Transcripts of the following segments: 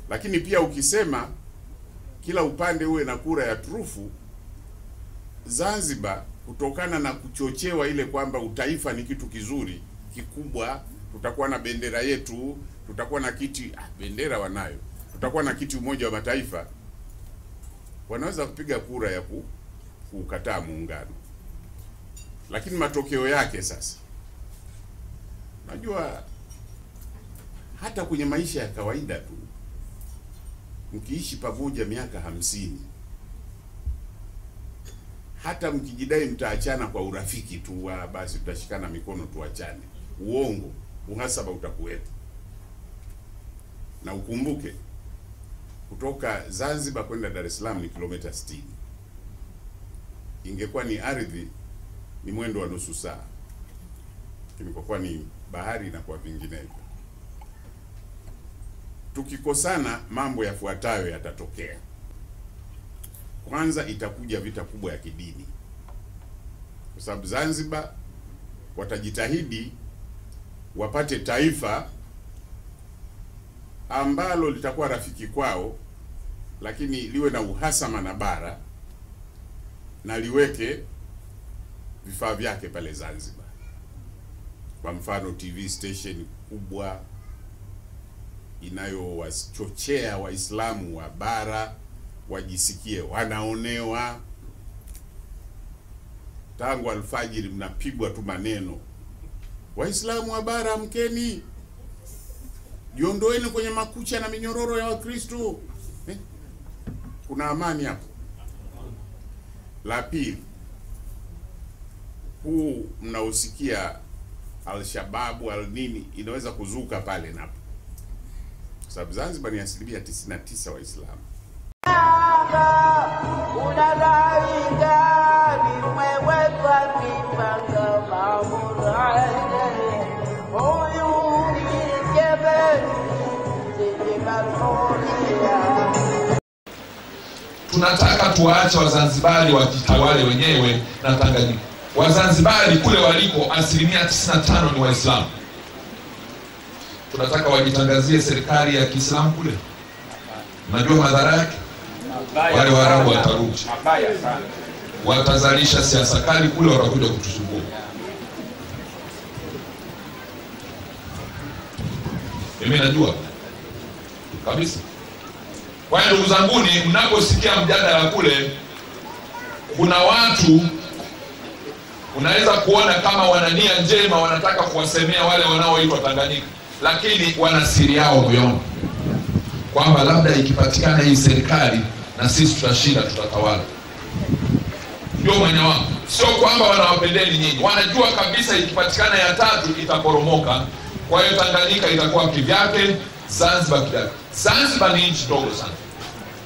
Lakini pia ukisema kila upande uwe na kura ya turufu, Zanzibar kutokana na kuchochewa ile kwamba utaifa ni kitu kizuri kikubwa, tutakuwa na bendera yetu, tutakuwa na kiti, bendera wanayo, tutakuwa na kiti Umoja wa Mataifa, wanaweza kupiga kura ya kukataa muungano. Lakini matokeo yake sasa, najua hata kwenye maisha ya kawaida tu, mkiishi pamoja miaka 50, hata mkijidai mtaachana kwa urafiki tu, basi tutashikana mikono tuachane, uongo, uhasaba utakuwepo. Na ukumbuke kutoka Zanzibar kwenda Dar es Salaam ni kilomita 60. Ingekuwa ni ardhi ni mwendo wa nusu saa, lakini kwa kuwa ni bahari na kwa vinginevyo, tukikosana mambo yafuatayo yatatokea. Kwanza itakuja vita kubwa ya kidini, kwa sababu Zanzibar watajitahidi wapate taifa ambalo litakuwa rafiki kwao, lakini liwe na uhasama na bara na liweke vifaa vyake pale Zanzibar. Kwa mfano TV station kubwa inayowachochea Waislamu wa bara wajisikie wanaonewa. Tangu alfajiri mnapigwa tu maneno, Waislamu wa bara amkeni, jiondoeni kwenye makucha na minyororo ya Wakristo. Kuna amani hapo? La pili, huu mnausikia Al-Shababu al-nini inaweza kuzuka pale napo, kwa sababu Zanzibar ni 99% Waislamu. Tunataka tuwaache Wazanzibari wajitawale wenyewe na Tanganyika. Wazanzibari kule waliko 95% ni Waislamu. Tunataka wajitangazie serikali ya Kiislamu kule. Unajua madhara yake? Wale Waarabu watarudi. Watazalisha siasa kali kule, watakuja kutusumbua. Mimi najua kabisa. Kwa hiyo ndugu zanguni, mnaposikia mjadala kule, kuna watu unaweza kuona kama wana nia njema, wanataka kuwasemea wale wanaoitwa Tanganyika, lakini wana siri yao moyoni kwamba labda ikipatikana hii serikali na sisi tutashinda, tutatawala. Ndio mwenye wao. Sio kwamba wanawapendeni nyinyi, wanajua kabisa ikipatikana ya tatu itaporomoka. Kwa hiyo Tanganyika itakuwa kivyake, Zanzibar kivyake. Zanzibar ni nchi ndogo sana,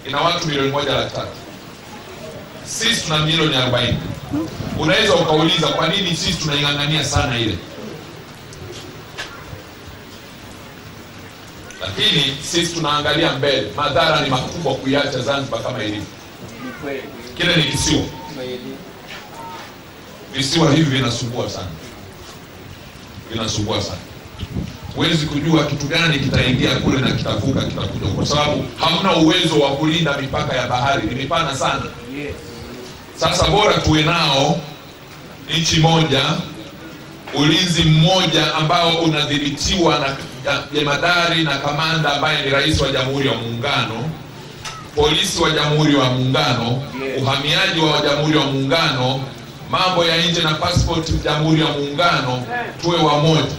ina watu 1.3 milioni. Sisi tuna 40 milioni. Unaweza ukauliza kwa nini sisi tunaing'ang'ania sana ile, lakini sisi tunaangalia mbele. Madhara ni makubwa kuiacha Zanzibar kama ilivyo. Kile ni kisiwa. Visiwa hivi vinasumbua sana, vinasumbua sana. Huwezi kujua kitu gani kitaingia kule na kitavuka kitakuja, kwa sababu hamna uwezo wa kulinda mipaka ya bahari, ni mipana sana. Sasa bora tuwe nao nchi moja, ulinzi mmoja ambao unadhibitiwa na jemadari na kamanda ambaye ni rais wa Jamhuri ya Muungano, polisi wa Jamhuri ya Muungano, uhamiaji wa Jamhuri ya Muungano, mambo ya nje na passport ya Jamhuri ya Muungano, tuwe wamoja.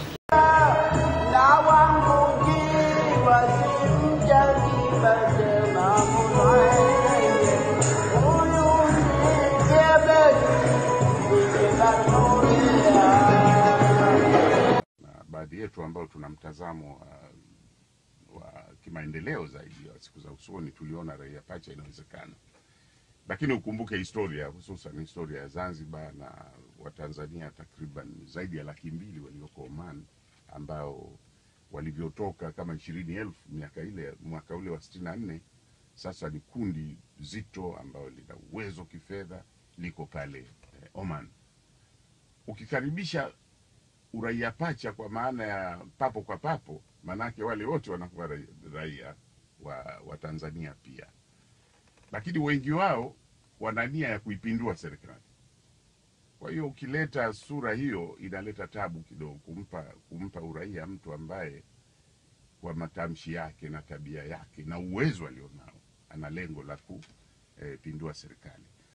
Baadhi yetu ambao tuna mtazamo wa kimaendeleo zaidi wa siku za usoni tuliona raia pacha inawezekana. Lakini ukumbuke historia, hususan historia ya Zanzibar na Watanzania takriban zaidi ya 200,000 walioko Oman, ambao walivyotoka kama 20,000 miaka ile, mwaka ule wa 64, sasa ni kundi zito ambao lina uwezo kifedha liko pale Oman. Ukikaribisha uraia pacha kwa maana ya papo kwa papo, manake wale wote wanakuwa raia wa Tanzania pia. Lakini wengi wao wana nia ya kuipindua serikali. Kwa hiyo ukileta sura hiyo inaleta tabu kidogo kumpa uraia mtu ambaye kwa matamshi yake na tabia yake na uwezo alionao ana lengo la kupindua serikali.